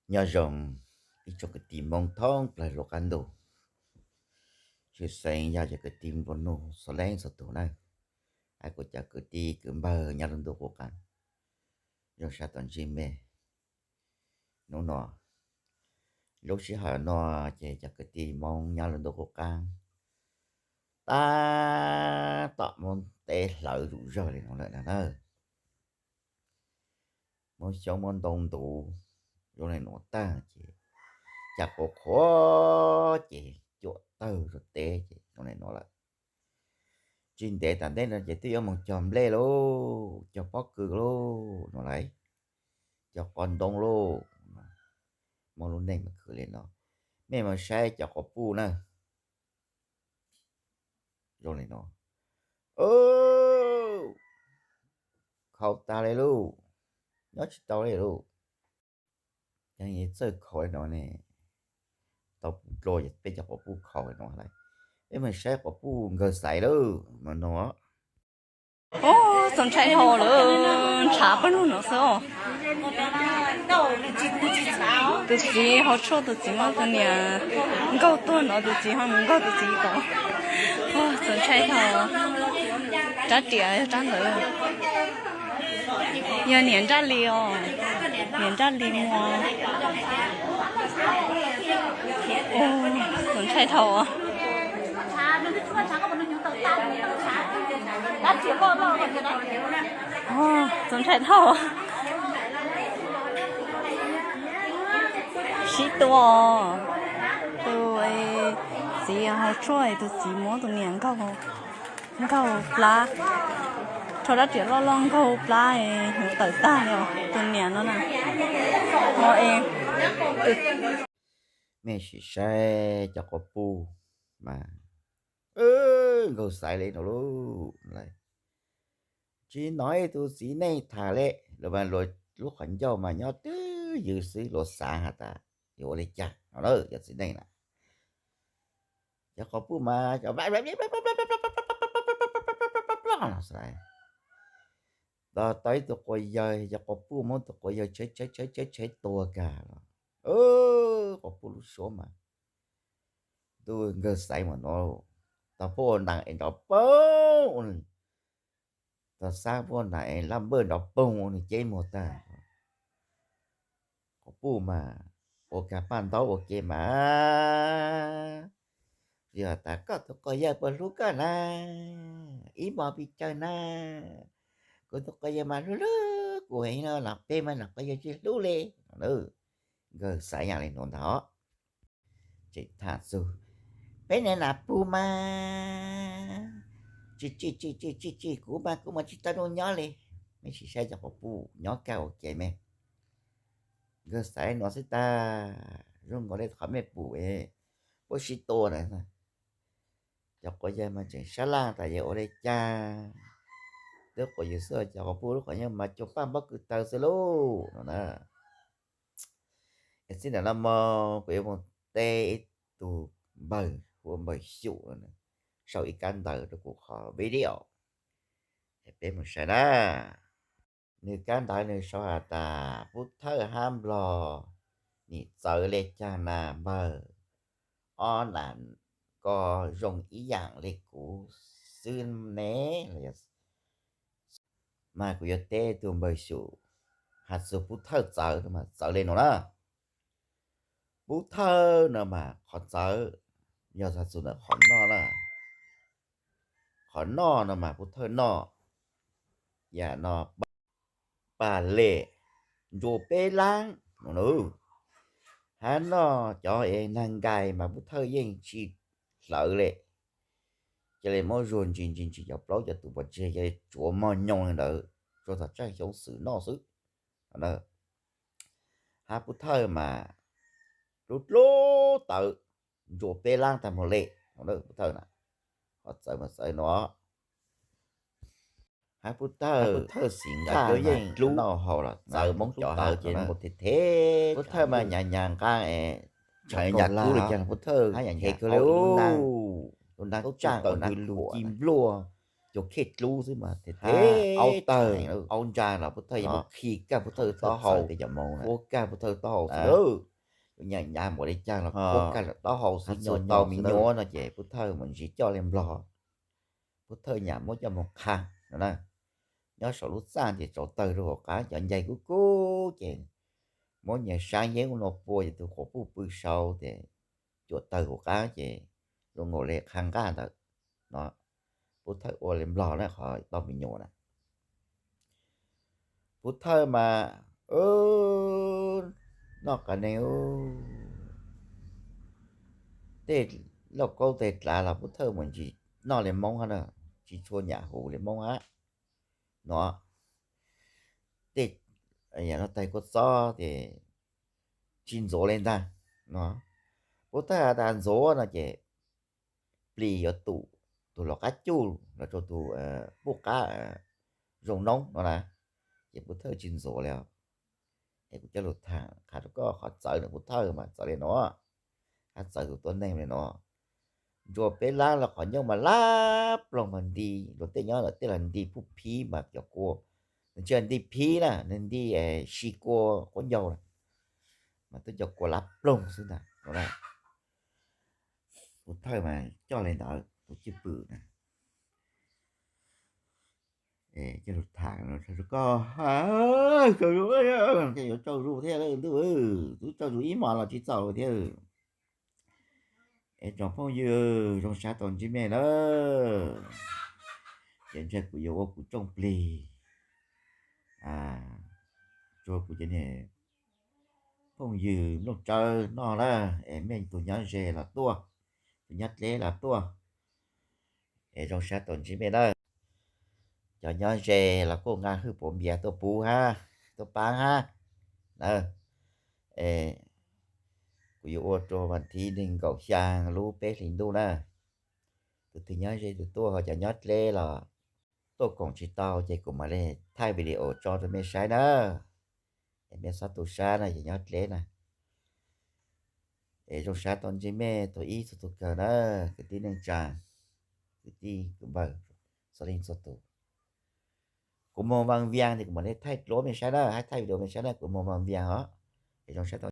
Nyob zoo ib tsoom kwv tij Hmoob thoob plaws lub qab ntuj, tshwj xeeb yog cov kwv tij nplua nuj txhua leej txhua tus na, hais kuv cov kwv tij kwv npawg nyob lub ntuj qub qab, zoo sab tom ntsib me. Hnub no, lub sij hawm no ces cov kwv tij Hmoob nyob lub ntuj qub qab tab tom muab teb hlawv zom zaws li no lawm na. Muab xyoob muab ntoo ntuv zoo li nuav tag ces cas qhuav qhuav ces cuam tawg rau teb ces zoo li nuav lawm. Tsis ntev tom ntej no ces twb yuav moog cog nplej lauj, cog pob kws lauj no lauj, cog qos ntoo lauj. Muaj lub neej mas khwv li no, mej moog saib cov quas puj na. Zoo li no, khau tag li lauj, nyob tsis tau li lauj. Ces txawj khau li no ne, tau pum dlua peb cov quas puj khau li no lawm. Peb moog saib quas puj nkawg xaiv lauj mas no. Txaus ntshai dhau lawm, ntshav pawg lug no xwb os. Tus txiv hauv tshuaj, tus txiv muab tus niam nkaug tuag no, tus txiv ho mus nkaug tus txiv tom. Txaus ntshai dhau. Rab riam yog rab ntawd, yog niam Nraj Lis os, niam Nraj Lis mus. Txaus ntshai dhau. Txaus ntshai dhau. Sib tua. Tus txiv hauv tshuaj, tus txiv muab tus niam nkaug, nkaug plab, rho rab riam loj loj nkaug plab, hnyuv tawm tag li os tus niam no na. Mej sim saib cov quas puj mas nkawg xaiv li no lauj. Tsis hnov ib tug txiv neej tham li, luag mas luag lub qhov ncauj mas nyob twj ywm xwb, luag xav has tas yuav ua li cas no na, cov txiv neej na. Cov quas puj mas los xaiv, tau ib tug quas yawg, cov quas puj muab tus quas yawg tsheb tsheb tsheb tua kag los. Quas puj lub suab mas ntuj nkawg xaiv mas no, tau puab ua nas es nrov poog, tau xaab puab nas es laj npawj nrov poog ua nws ceb muag tag. Quas puj mas ua kag paj ntaub ua ke mas, yog tas koj tus quas yawg puas hlub koj na, ib hmos pes tsawg na, kuv tus quas yawg mas hlub hlub kuv heev no los peb mas tus quas yawg tsis hlub li. Nkawg xaiv yam li nuav ntag. Tseem tham txug peb niag nas pug mas tsis tsim tsim tsim tsim kuv mas kuv mas tsis tau zoo nyob li. Mej sim saib cov quas puj nyob kag ua ke mej. Nkawg xaiv nuav xwb tag, zoo nkaus li qhov mej pum puab sib tua na. Cov quas yawg mas tseem sab laj tas yog ua li cas, twb quas yawg xwb, cov quas puj lub qhov ncauj mas cuag paj npaub kws taw xwb lauj no na. Es txij ntawm no mus kuv yuav mus teb ib tug npawg hu ua npawg Xyum no, sau ib kab ntawv rau kuv qhov video, es peb mus saib na. Nws kab ntawv nws sau has tas, Pub Thawj hab Nplog nim txawv le caag na npawg, ob nam ko zoo ib yaam le kuv xwb ne. Mas kuv yuav teb tug npawg Xyum has txug Pub Thawj txawv, txawv le nuav na. Pub Thawj no mas qhov txawv yog has txug ntawm qhov noj na. Qhov noj no mas Pub Thawj noj yam no, paj lem, ntsuas peb laab, hab noj cov es nag nkais mas Pub Thawj yeej tsis hlawv le, cia li muab zuag ntsis ntsis ntsis cov plaub cov tus pov tseg, cia li tsuav mog nyoos li ntawd, tsuav tom tsaaj xyoob xwm noj xwb. Hab Pub Thawj mas dlub dlub tawv, ntsuas peb laab tag npaum le. Pub Thawj na, qhov txawv mas txawv no. Hab Pub Thawj, Pub Thawj xis nqaaj yeej dlub, noj haus los txawv Moob cov haus ces npau them them. Pub Thawj mas nyav nyav nqaaj es tshaav nyav dlub li cas Pub Thawj hab nyav nyav kawg li. Lub nab tsaaj tawm lug ci npluaj, cov khej dlub xwb mas, aub tawg aub ntsa los Pub Thawj yuav muab khi kag Pub Thawj taub hau, ua kag Pub Thawj taub hau xwb. Yuav nyav nyav npaum li cas los ua kag lawm taub hau xwb, txuas tau me nyuam no ces Pub Thawj mus ntsis coj li Nplog, Pub Thawj nyam muab coj mus qha no na. Nyob saum lub txaj ces tsau tawg rau hauv qab, cov ncaig kub kub ces muab nyias sab yeeb ua no pua ces tus quas puj pw saud ces cuam tawg hauv qab ces zoo nkaus li qha nqaj ntawd no. Pub Thawj ua li Nplog na qhov tau me nyuam na. Pub Thawj mas noj qa neeg tej lauj kaub tes dlav los Pub Thawj mus ntsis noj li Hmoob hab na, tsis tshua nyam huv li Hmoob hab no. Tej no tais kua txob ces tsis ntxuav li ntag no. Pub Thawj has tas ntxuav no ces plis yuav tum tus lau qab cuj los rau tus puj qab zoo noob no na, ces Pub Thawj tsis ntxuav li os. Es kuv coj lus tham qha rau koj qhov txawv ntawm Pub Thawj mas txawv li no, hab txawv tus tuab neeg li no. Ntsuas peb lab los qhov ncauj mas lab ploog mas nti, luag tej nyob lawm tej los nti phuj phib mas cov kua, nws tsis yog nti phib na, nws nti si kua quab ncaug na, mas twb cov kua lab ploog xwb ntag no. Pub Thawj mas coj li ntawd tus cwj pwm na. Coj lus tham rau koj, yuav tsaug zug thiab ntuj, twb tsaug zug ib hmos los tsis txaus thiab. Es tsoom phooj ywg, zoo sab tau ntsib mej na. Ces ntshe kuv yuav ua kuv tsooj plig rau kuv cov niag phooj ywg Nplooj Tsawb noj na. Es mej tus nyob ze los tuaj, tus nyob dleb los tuaj. Es zoo sab tau ntsib mej na. Cov nyob ze los kuj nqa hwj puav npias tuaj pub hab, tuaj pab hab na. Es kuv yuav ua rau vas thib nees nkaum xya lub peb hlis ntuj na. Tus twg nyob ze tus tuaj, ho cov nyob dleb los tuaj koom tsis tau ces kuv mam li thaij video tso rau mej saib na. Es mej txhob tu sab na, cov nyob dleb na. Es zoo sab tau ntsib mej tau ib txhua tus kawg na, kwv tij neej tsa, kwv tij kwv npawg, txhua leej txhua tus. Kuv moog Vaj Viaj ces kuv mam li thaij dluab mej saib na, hab thaij video mej saib na, kuv moog Vaj Viaj os. Es zoo sab